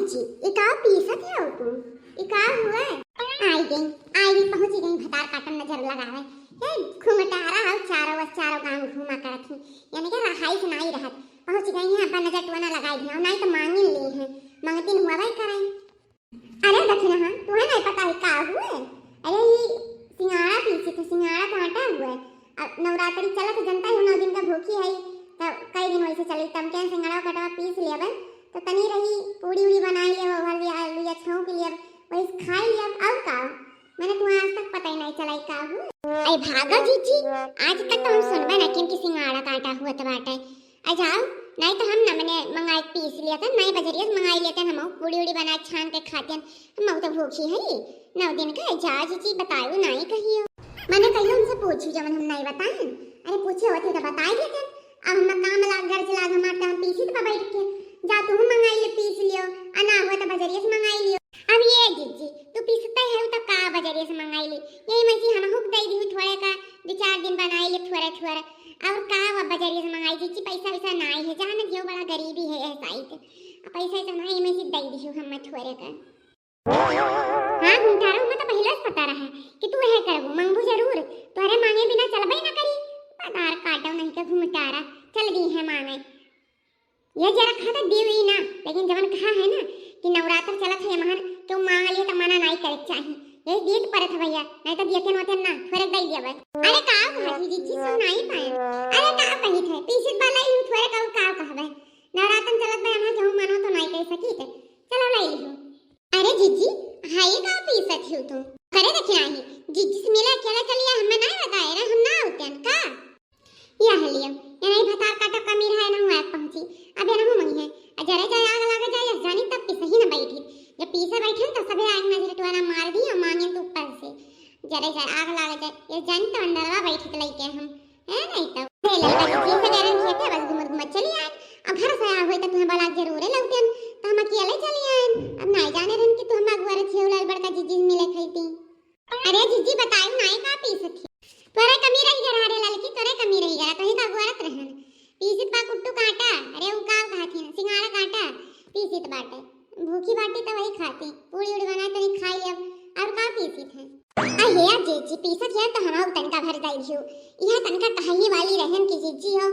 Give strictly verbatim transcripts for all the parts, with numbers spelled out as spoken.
जी, ई का पीसत है तू? ई का हुआ? आई गई, आई गई, पहुँची गई भतार काटन नजर लगावे। ए, घुमटारा हौ, चारों ओर चारों गाँव घूमा करत ही, यानी कि रहाइश नाई रहत। पहुँची गई है, अपन नजर टोना लगाई दिया, नाई तो मांगिन ली है, मंगतिन हुआ भाई कराई। अरे दखिनहा, तुहे नाई पता है का हुए? अरे ई सिंगाड़ा पीसी थे, सिंगाड़ा का आटा हुए। अब नवरात्रि चलत है, जनता ही नौ दिन का भूखी है, तब कई दिन वैसे चली, तब के सिंगाड़ा कटवा पीस लिया बे, तो तनी रही पूड़ी उड़ी बनाई लिया, भर लिया, आलू या छौंक लिया, वही खाई लिया, और का? मैंने तुम्हें आज तक पता ही नहीं चला का हुए। अरे भागो जीजी, आज तक तो हम सुनबे ना किन कि सिंगाड़ा का आटा हुआ तो बाटे। आ जाओ, नहीं तो हम न मने मंगाए पीस लिया था, नहीं बजरिया से मंगाई लेते हम, पूड़ी उड़ी बनाए छान के खाते हैं। हम तो भूखी है नौ दिन का। जाओ जीजी, बताओ नहीं कहियो। मैंने कहियो उनसे पूछू जब हम नहीं बताए। अरे पूछे होते तो बताई देते। अब हम काम लाग, घर से लाग, हमारे टाइम पीसी तो बैठ के। जा तू मंगाई ले, पीस लियो, आ ना हुआ तो बजरिया से मंगाई लियो। अब ये जीजी, तू पीसते है तो का बजरिया से मंगाई ले? यही मैं जी हम हुक दे दी थोड़े का, दो चार दिन बनाई ले थोड़ा थोड़ा। और का वो बजरिया से मंगाई जीजी, पैसा वैसा नाई है, जान जियो बड़ा गरीबी है यह साइड। पैसा वैसा नाई, मैं जी दे दी हूँ हम थोड़े का। हाँ घुमटारा, हमें तो पहले से पता रहा कि तू यह करबू, मंगबू जरूर, तोहरे मांगे बिना चलबे ना करी। भतार काटो नहीं के घुमटारा, चल दी है मांगे। ये जरा कहा तो देव ही ना, लेकिन जवन कहा है ना कि नवरात्र चलत है, महन केहू मांग लिए तो मना नहीं करे के चाही। यही दीत परत है भैया, नहीं तो दियते नोते ना, थोड़े दे दिया बस। अरे का कहा थी जीजी, सुन नहीं पाए। अरे का कही थे, पीसित वाला ही थोड़े का, का कहबे। नवरात्र चलत बा, यहाँ केहू मनो तो नहीं कह सकी थे। चलो ले लियो। अरे जीजी, हाय का पीसत हो तू? करे देखी नाही, जीजी से मिले अकेले चलिए, हमें नहीं बताए रे, हम ना होते हैं का? यह लियो, ये नहीं भतार काटो कमी रहा है ना हुआ पहुंची। अब ये ना हो मंगी है। आ जरे जाए आग लागे जाए, यस जानी तब पीसे ही ना बैठी। जब पीसे बैठे तो सभी आग नजर टुआरा मार दी और मांगे तो ऊपर से। जरे जाए आग लागे जाए, यस जानी तो अंडरवा बैठी तो लेके हम। है नहीं तो। अरे ललका जीजी से गरम किया था, बस घूमत घूमत चली आए। अब घर से आए हुए तो तुम्हें बला जरूर है लौटन, तो हम अकेले चली आए। अब नहीं जाने रहन कि तू हम अगुआ रे छेव लाल बड़का जीजी से मिले खाई थी। अरे जीजी बताई नाई का पीसत थी? तोरे कमी रही गरा रे ललकी, तोरे कमी रही गरा, तोही का अगुआरत रहन। पीसित बा कुट्टू काटा, अरे उ का कहा थी ना, सिंगाड़ा काटा, पीसित बाटे। भूखी बाटी तो वही खाती, पूड़ी उड़ी बनाए तनी खाई लेब, और का पीसित है? आ हे जीजी, पीसत है तो हम तनका भर जाई दियो। यह तनका कहाई वाली रहन की जीजी हो।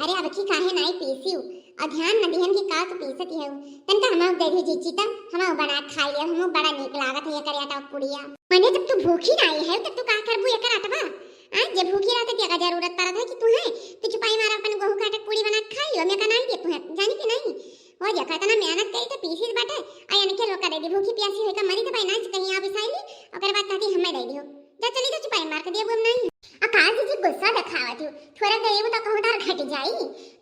अरे अब की काहे नाई पीसी हो? और ध्यान न दिहन की का तू पीसत है। तनका हम दे दियो जीजी, तब हम बना खा लियो, हम बड़ा नीक लागत है ये करिया टा पुड़िया। मने जब तू भूखी नाई है तो तू का करबू एकर अटवा? आ जे भूखी रहते तेका जरूरत पड़त है कि तू है, तू चुपाई मारा अपन गोहू काटे पूड़ी बना के खा लियो, मैं का नाई दे तू है, जानी कि नहीं? हो देखा, इतना मेहनत करी तो पीसी बाटे, आ इनके लोग का दे दी, भूखी प्यासी होई का मरी तो भाई नाच कहीं आप इसाई ली, ओकर बाद कहती हमें दे दियो। जा चली जा चुपाई मार के दिए, वो नहीं। आ का जीजी गुस्सा दिखावत हो, थोड़ा देर वो तो कहूँ तार घट जाई,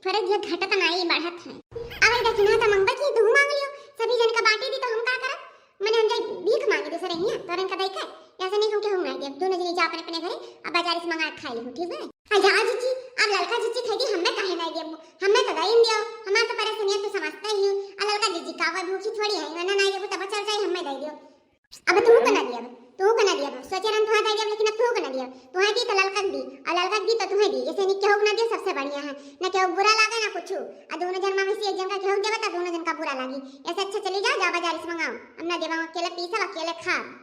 थोड़ा जे घटत नाई बढ़त है। अब देखी ना तो मंगबा की तू मांग लियो, सभी जन का बांटी दी तो हम का करब? मने हम जाई भीख मांगे दूसरे हियाँ, तोरन का दाई का? ऐसे नहीं हम केहू नहीं देब, दोनों जनी जा अपने अपने घरे, अब बाजारी से मंगा के खा लिहू, ठीक है? आ जा जीजी, अब ललका जीजी खाई दी, हमें काहे नहीं देबू? हमें तो दई दियो, हमार तो परेशानियाँ तो समझते ही हो। आ ललका जीजी का वो भूखी थोड़ी है, वरना नहीं देबू तब चल जाई, हमें दई दियो। अब तू को ना दियब, तू को ना दियब, सोचे रहन तुहा दई दियब, लेकिन अब तू को ना दियब, तुहा दी तो ललका दी, और ललका दी तो तुहा दी, ऐसे नहीं केहू को ना दियो, सबसे बढ़िया है, ना केहू बुरा लागे ना कुछ। आ दोनों जन में से एक जन का केहू देबे तो दोनों जन का बुरा लागी, ऐसे अच्छा चली जाओ, जाओ बाजार से मंगाओ, हम ना देबा अकेले पीसब अकेले खाब।